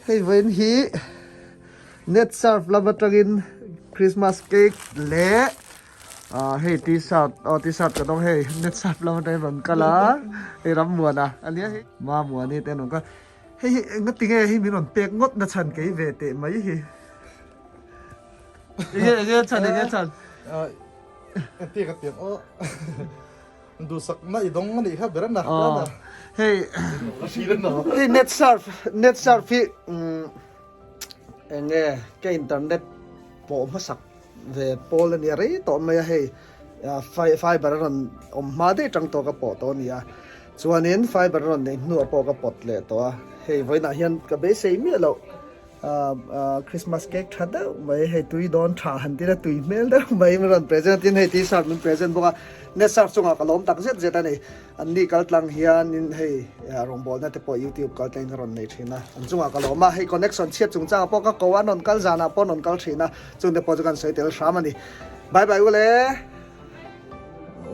Hei vawiin hi net surf lam atangin Christmas cake leh ah hei t-shirt aw t-shirt ka dawng hei net surf lam atangin rawn kal a hei Rammuana a nia hei Mamuani te an rawn kal hei hi enga tinge hei min rawn pek ngawt na chhan kei ve teh mai hi enge enge chhan enge chhan Entir ka tiang aw. Duhsakna i dawng a nih kha ber a na. Hei hei net surf net surf hi enge ka internet pawh hmasak ve pawl a nia rei tawh mai a hei fiber a rawn awm hma daih tang tawh ka pawh tawh a ni a chuanin fiber a rawn neih hnuah pawh ka pawt leh tawh a hei vawiinah hian ka beisei miah loh. Christmas cake tha deuh mai hei tui dawn tha han tir a tui hmel deuh mai min rawn present tin hei t-shirt min present bawk a net surf chungah ka lawm tak zet zet a ni an ni kal tlang hian in hei rawngbawlna te pawh youtube kal tlangin ka rawn nei thin a an chungah ka lawm a hei connection chhiat chungchangah pawh ka ko a an rawn kal zanah pawh an rawn kal thin a chungte pawh chu kan sawi tel hram a ni bye bye ule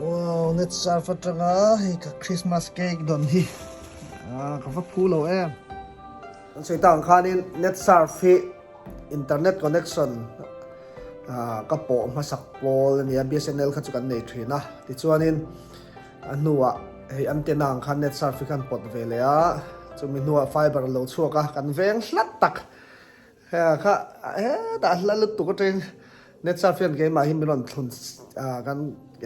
Wow net surf atanga hei ka Christmas cake dawn hi ka va phu lo em. An sawi tak ang khanin net surf hi internet connection ka pawh hmasak pawl a nia, BSNL kha chu kan nei thin a. Tichuanin a hnuah hei antenna ang khan net surf hi khan pawt ve leh a, chumi hnuah fiber a lo chhuak a, kan veng hlat tak kha hetah hla lutuk atangin net surf hian keimah hi min rawn thlun kan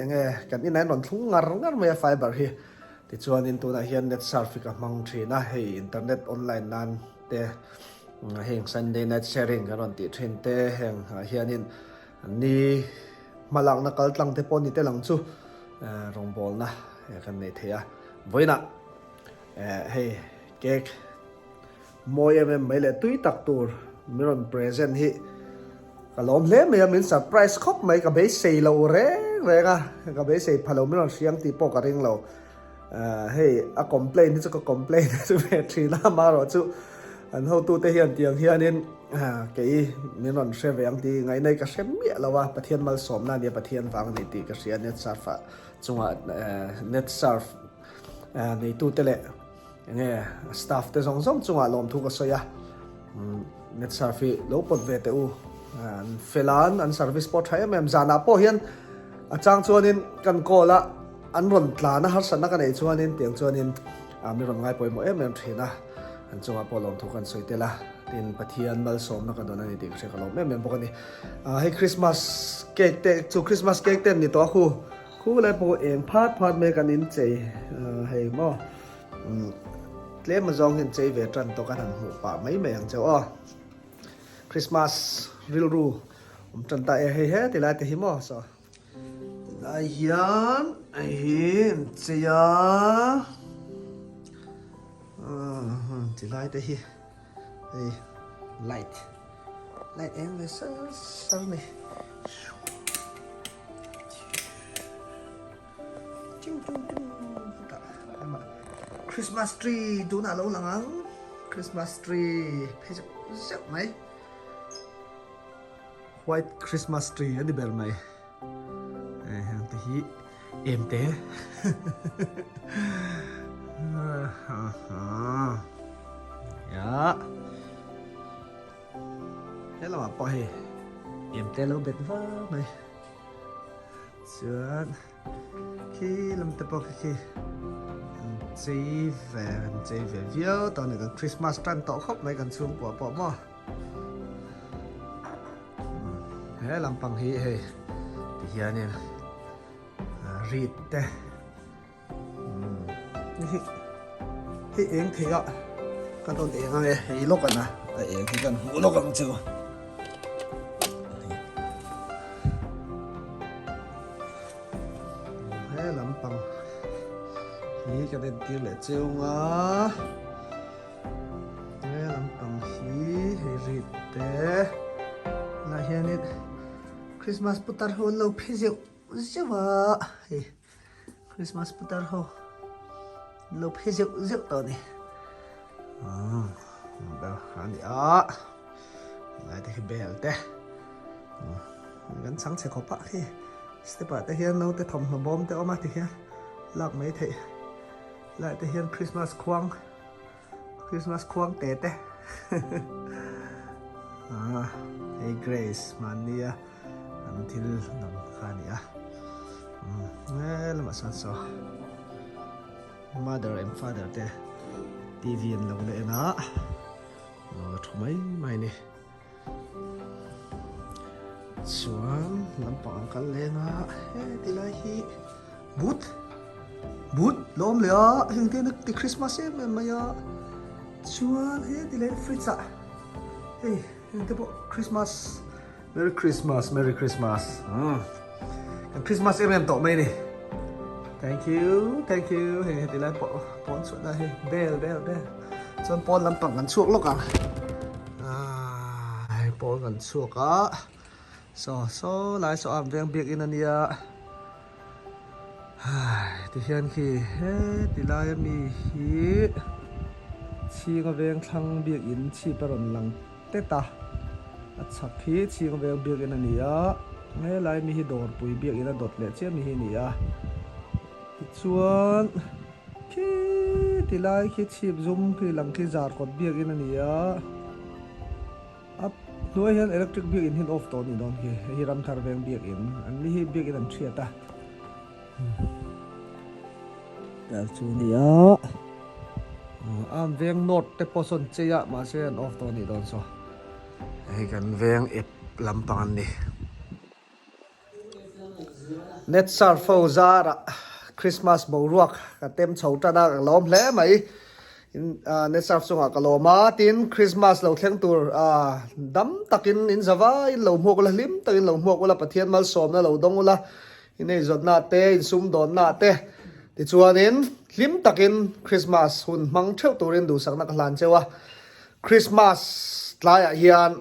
enge kan inah hian rawn thlung ngar ngar mai a fiber hi. Tichuanin tunah hian net surf hi ka hmang thin a, hei internet online nan te heng Sunday night sharing kan rawn tih thin te heng ah hianin ni hmalakna kal tlang te pawh ni tel ang chu rawngbawlna kan nei thei a. Vawiinah hei cake mawi em em mai leh tui tak tur min rawn present hi ka lawm hle mai a, min surprise khawp mai, ka beisei lo reng reng a, ka beisei pha lo min rawn hriang tih pawh ka ring lo, hei a complain hi chu ka complain a chu ve thin a, amaherawhchu an hotute hian tiang hianin kei min rawn hre ve ang tih ngaih nei ka hre miah lo a, Pathian malsawmna a nia, Pathian vang a ni tih ka hria net surf ah chungah net surf neitute leh. Enge staff te zawng zawng chungah lawmthu ka sawi a, net surf hi lo pawt ve teh u, an fel a, an service pawh tha em em, zanah pawh hian a chang chuanin kan call a, an rawn tlan a harsatna ka neih chuanin tiang chuanin mi rawn ngai pawimawh em em thin a, an chungah pawh lawmthu kan sawi tel a, tin Pathian malsawmna ka dawn a ni tih ka hria ka lawm em em bawk a ni. Hei Christmas cake te chu Christmas cake te an ni tawh a khu, khu lai pawh eng phat phat mai kan inchei hei maw. Tlem azawng hian chei ve tan tawk an han hmuh pah mai mai ang chauh aw. Christmas rilru awm tan ta e hei he ti lai te hi maw saw. Tilai hian hei hi an chei a tilai te hi hei light light eng ve sar sar a ni. Christmas tree tunah lo lang ang Christmas tree phei zeuh zeuh mai white Christmas tree a ni ber mai heng te hi em te ya he lamah pawh hei em te lo bet va mai Chuan khi lam te pawh khi khi an chei ve an chei ve viau tawh a ni kan Christmas tan tawh khawp mai kan chhungkua pawh maw he lampang hi hei ti hianin rit te hei hei eng thei a kan rawn eng ang e hei lawk ana a eng hi kan hmuh lawk ang chu he lampang hi kan entir leh chiang a he lampang hi hei rit te lah hianin Christmas putar ho an lo phe zeuh zeuh a hei. Christmas putar ho lo phe zeuh zeuh tawh ni ber kha ni a lai te khi bel te kan chang chhe khawp a khi step ah te hian naute thawmhnaw bawm te awm a ti hian lak mai theih lai te hian Christmas khuang Christmas khuang te te. Ah, hei Grace hmannia an thil dang kha a ni a. Umm he lamah sawn saw mother and father te TV an lo la en a, lo la thu mai mai a ni. Chuan lampang an kal leng a, heti lai hi but but la awm leh a, heng te hian ti Christmas em em mai a, chuan heti lai fridge ah hei heng te pawh Christmas Merry Christmas Merry Christmas umm kan Christmas em em tawh mai a ni thank you thank you hei heti lai pawh pawn chhuahna hi bel bel bel chuan pawn lampang kan chhuak lawk ang ah hei pawn kan chhuak a saw saw lai saw a veng biakin a nia hai tihian khi heti lai ami hi chhinga veng thlang biakin chhip a rawn lang tet a, a chhak hi chhing veng biakin a ni a, helai mi hi dawrpui biakin a dawt leh chiah mi hi a ni a, tichuan khi ti lai khi chhip zum khi lang khi zar kawt biakin a ni a, a hnuai hian electric biakin hi an off tawh a nih dawn khi, hei hi ramthar veng biakin an ni hi biakin an hriat a. Tel chu a ni a an veng north te pawh sawn chei a mahse an off tawh a nih dawn saw hei kan veng ep lampang an ni net surf ho zarah Christmas boruak ka tem chho tan a ka lawm hle mai net surf chungah ka lawm a tin Christmas lo thleng tur dam takin in za vaiin lo hmuak ula hlim takin lo hmuak ula Pathian malsawmna lo dawng ula Ineizawnna te, insumdawnna te tichuanin hlim takin Christmas hun hmang theuh turin duhsakna ka hlan cheu a. Christmas tlaiah hian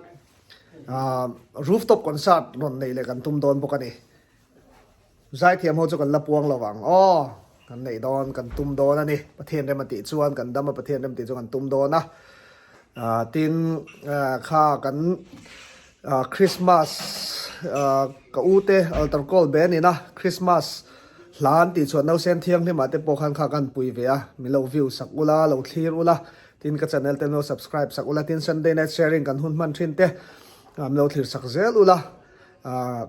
rooftop concert rawn neih leh kan tum dawn bawk a ni. Zaithiam ho chu kan la puang lo vang aw, kan neih dawn kan tum dawn a ni. Pathian rem a tih chuan kan dam a, Pathian rem tih chu kan tum dawn a. Tin kha kan Christmas ka u te altar call be anin a, Christmas hla an tih chuan nausen thianghlim ah te pawh khan kha kan pui ve a, min lo view sak ula, lo thlir ula, tin ka channel te min lo subscribe sak ula, tin Sunday night sharing kan hun hman thin te min lo thlir sak zel ula,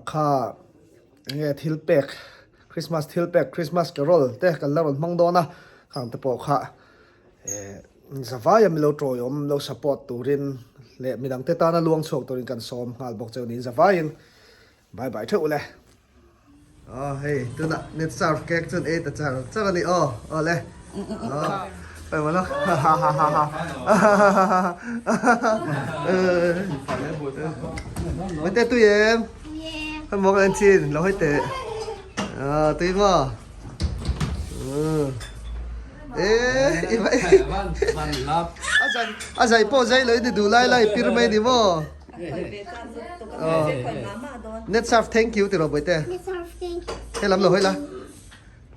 kha enge thil pek Christmas thil pek Christmas carol te kan la rawn hmang dawn a, khang te pawh kha. Zavaia milo tawiawm lo support turin leh midangte tana luang chhuak turin kan sawm nghal bawk cheu niin zavaiin bye bye theuh ule. Aw hei tunah net surf cake chuan ei ta char char a ni aw aw le aw pai maw lo ha ha ha ha ha te tui em hei maw ka en chin lo hawi teh aw tui maw. A zai pawh zai lo in i duh lai lai pir mai ni maw? Net surf thank you ti rawh bawihte. Net surf thank you. He lam lo hawi la.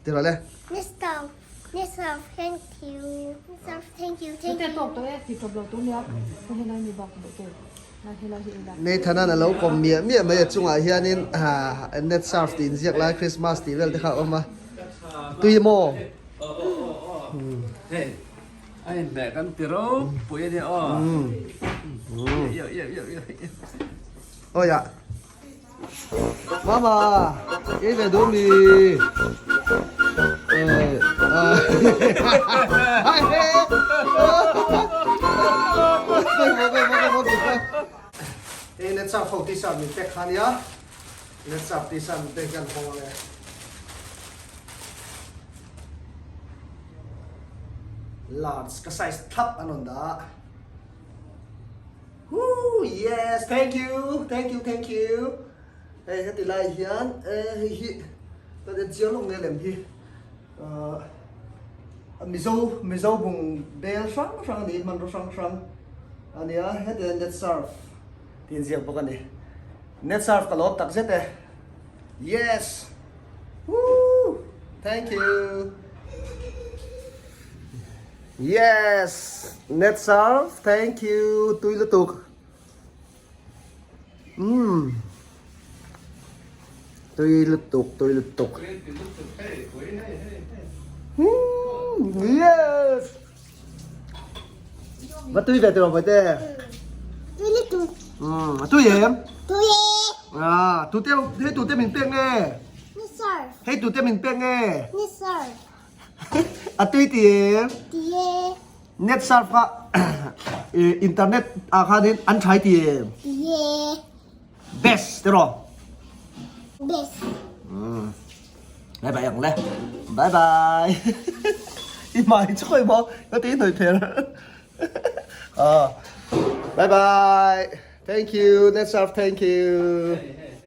Ti rawh le. Net surf net surf thank you. Net surf thank you thank you. Tawk tawh e ti tawp lo tur nia. Helai mi bak bawihte. Nathan-a'n a lo kawm miah miah mai a chungah hianin net surf tih inziak lai Christmas tih vel te kha a awm a, tui maw? Awi ah Mama ei ve duh mi Hei net surf ho t-shirt min pek kha nia net surf t-shirt min pek hian hawng ang e. Large ka size thlap an rawn dah. Woo yes thank you thank you thank you hei heti lai hian eh hei hi kan en chiang lawk nge lem hi ah mizo mizo bung bel hrang hrang a ni hmanraw hrang hrang a nia heti hian net surf tih inziak bawk a ni net surf ka lawm tak zet e yes woo thank you. Yes! Net serve, thank you! Tui lutuk. Umm. Tui lutuk, tui lutuk. Umm, yes! Va tui ve tiraw Bawihte? Tui lutuk. Umm a tui em? Tui e. Ah, tute hei tute min pek nge? Ni sir. Hei tute min pek nge? Ni sir. A tui ti em? Ti e. Net surf kha internet ah khanin an thai ti em? Ti e. Best tiraw? Best. Umm. Bye bye ang le. Bye bye. I hmai chu khawi maw? Ka ti hnawih pher. Aw. Bye bye. Thank you. Net surf thank you.